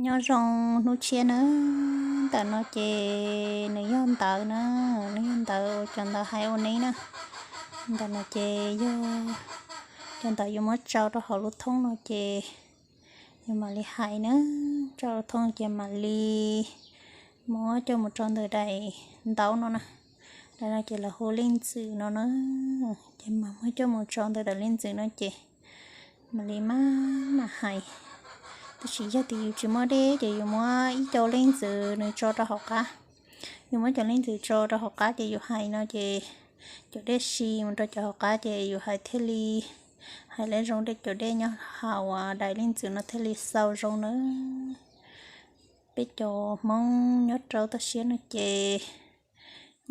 Nyob zoo hnub tshiab na. Ntawm no ces nws yog ntawv na, nws yog ntawv uas cov ntawv hais ua neb na. Ntawm no ces yog cov ntawv yuav muab tsau rau hauv lub thoob no ces yus mam li hais na. Tsau lub thoob ces mam li muab coj mus rau ntawm daim ntaub no na. Daim no ces lawv hu leej ntxwm no na. Ces mam muab coj mus rau ntawm daim leej ntxwm no ces mam li maj mam hais. Tab sis yog tias yus tsis muaj dej ces yus muab ib co leej ntxwm nws tso rau hauv qab. Yus muab cov leej ntxwm tso rau hauv qab ces yus hais no ces cov dej si mus rau cov hauv qab ces yus hais thiaj li hais lawv zoo, cov dej nyob hauv daim leej ntxwm no thiaj li xau zoo na. Peb cov Hmoob nyob rau toj siab no ces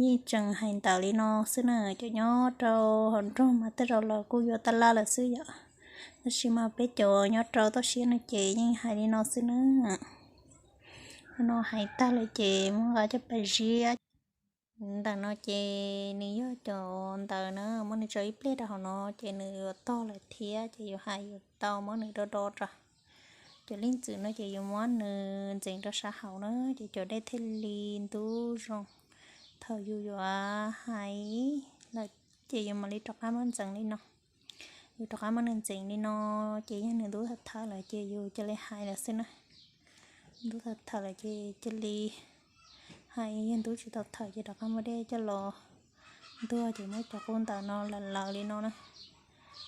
yeej tseem hais ntawv li no xwb na. Cov nyob rau hauv nroog mas tej zaum los kuj yuav tab laj lawm xwb yom. Tab sis mas peb cov nyob rau toj siab no ces yeej hais li no xwb na. Hnub no hais tag lawm ces muab nqa coj pais ziab. Ntawm no ces nws yog cov ntawv na, muab nws tso ib pliag rau hauv no ces nws yuav tog lawm thiab ces yus hais yus tau muab nws do do rau. Cov leej txwm no ces yus muab nws ntxeev rau sab hauv na ces cov dej thiaj li ntub zoo. Thaum yus yuav hais lawm ces yus mam li rov qab muab ntxeev li no. Yus rov qab muab nws ntxeev li no ces yog nws ntub thawm thawm lawm ces yus cia li hais lawm xwb na. Ntub thawm thawm lawm ces cia li hais, yog ntub tsis tau thawm ces rov qab muab dej coj los ntuag ces muab cov qub ntawm no lawv lawv li no na.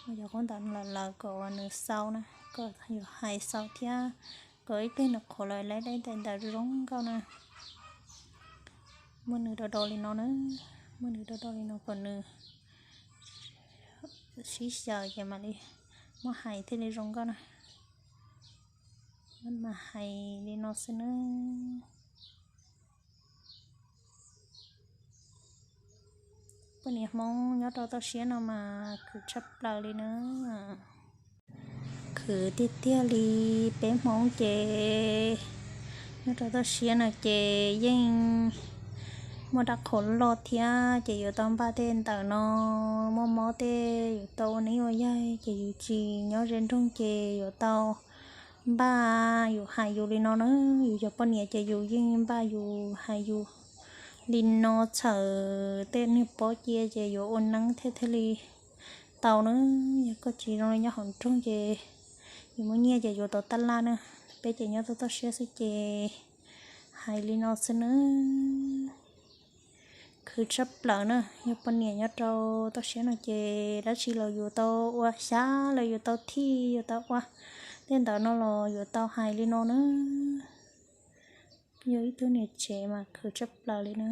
Muab cov qub ntawm no lawv lawv kom nws xau na, kom yus hais xau thiab kom ib pliag nws qhuav los lawv daim ntawv zoo nkauj na. Muab nws do do li no na, muab nws do do li no kom nws sib xyaw ces mam li muab hais thiaj li zoo nkauj na. Mam hais li no xwb na. Poj niam Hmoob nyob rau toj siab no mas khwv tshaj plaws li na. Khwv tiag tiag li. Peb Hmoob ces nyob rau toj siab no ces yeej muaj dab qhuas loj thiab ces yuav tau npaj tej ntawm no, muaj mob tej yuav tau ua neeb ua yaig ces yus tsis nyob ze nroog ces yuav tau npaj, yus hais yus li no na. Yus cov poj niam ces yus yeej npaj yus hais yus li no txhawm tej niag pob cia ces yuav ua neeb thiaj thiaj li tau na. Yog koj tsis zoo li nyob hauv nroog ces yus muaj nyiaj ces yuav tau tab laj na. Peb ces nyob tau toj siab xwb ces hais li no xwb na. Khwv tshaj plaws na. Yog poj niam nyob rau toj siab no ces dab tsi los yuav tau ua, xyab los yuav tau thij, yuav tau ua tej ntawd no los yuav tau hais li no na. Yog ib tug niam tsev mas khwv tshaj plaws li na,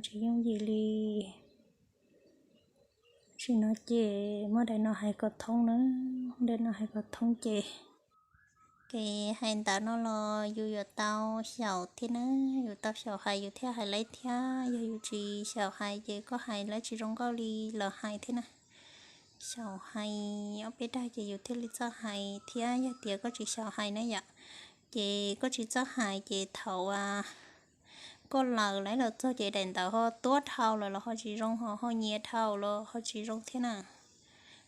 tsis yooj yim li. Tam sim no ces muab daim no hais kom thoob na, daim no hais kom thoob ces, ces hais ntawv no los yus yuav tau xyaum thiab na, yus tau xyaum hais yus thiaj hais laib thiab. Yog yus tsis xyaum hais ces koj hais lawv tsis zoo nkauj li lawv hais thiab na. Xyaum hais ob peb dag ces yus thiaj li txawj hais thiab. Yog tias koj tsis xyaum hais na yom, ces koj tsis txawj hais ces thaum koj lawm laib los txog ces daim ntawv ho tuab dhau lawm los ho tsis zoo, ho ho nyias dhau los ho tsis zoo thiab na.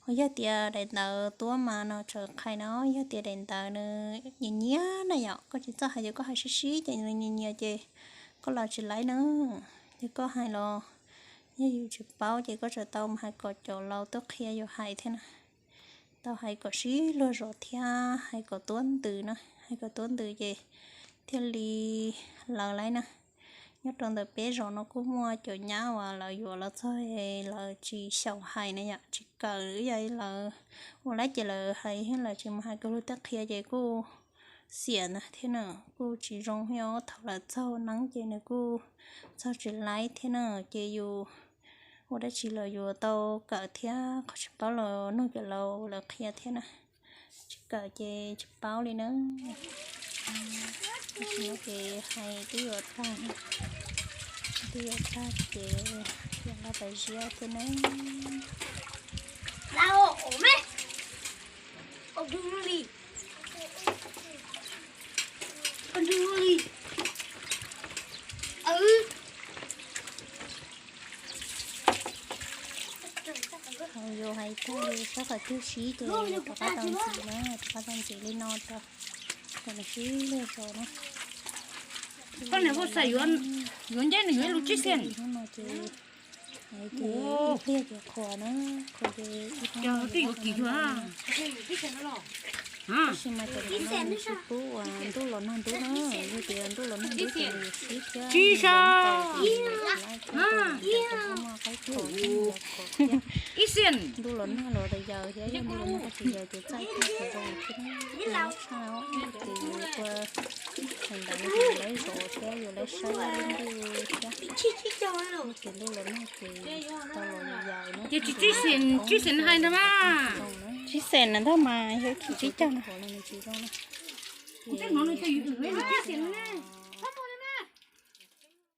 Ho yog tias daim ntawv tuab mas no txawm qhais no, yog tias daim ntawv nws nyias nyias na yom, koj tsis txawj hais ces koj hais sib sib ces nws nyias nyias ces koj lawm tsis laib na. Ces koj hais los yog yus tsis paub ces koj tseem tau mus hais kom cov laus tuaj qhia yus hais thiab na. Tau hais kom sib luag zos thiab hais kom tuab ntws na, hais kom tuab ntws ces thiaj li lawv laib na. Nyob rau ntawm peb zos no kuj muaj cov nyab uas lawv yuav los txog lawv tsis xyaum hais na yom, tsis kawm, yog lawv ua laib ces lawv hais, lawv tsis mus hais kom luag tuaj qhia ces kuj xiam ntag thiab na, kuj tsis zoo thiab. Thaum lawv txog neeb ces nws kuj txog tsis laib thiab na. Ces yus ua dab tsi los yuav tau kawm thiab, qhov tsis paub los nug cov laus lawv qhia thiab na. Tsis kawm ces tsis paub li na. Tam sim no ces hais twb yuav tag, twb yuav tag ces yog nqa pais ziab thiab na. Thaum yus hais tag li sab qhov twg sib ces rov qab tau ntxiv na, rov qab tau ntxiv li no rau. Koj niam Hauj Xais yuav nceb nws yuav ib lub tsib xees. Hnub no ces ib pliag ces qhuav na, qhuav ces ib pliag twb yuav kis xwb. Tab sis mas cov no nws tsis pub uas ntuj los nag ntub na, yog tias ntuj los nag ntub ces nws yuav sib thiab. Tsib xees. Ib xees. Ntuj los nag los tas yaws thiab, yog ntuj los nag tsis yaws ces txaij tsis zoo thiab na. Tshaj ces yuav ua thaum ntawd no ces lawv zov thiab yuav lawv saib lub ntuj thiab. Ces ntuj los nag ces tau los yaws na. Ces tsis tsib xees, tsib xees hais ntag mas. Tsib xees na ntag mas yog ib khis tsib caug na. Tsis zoo na. Tsib xees na.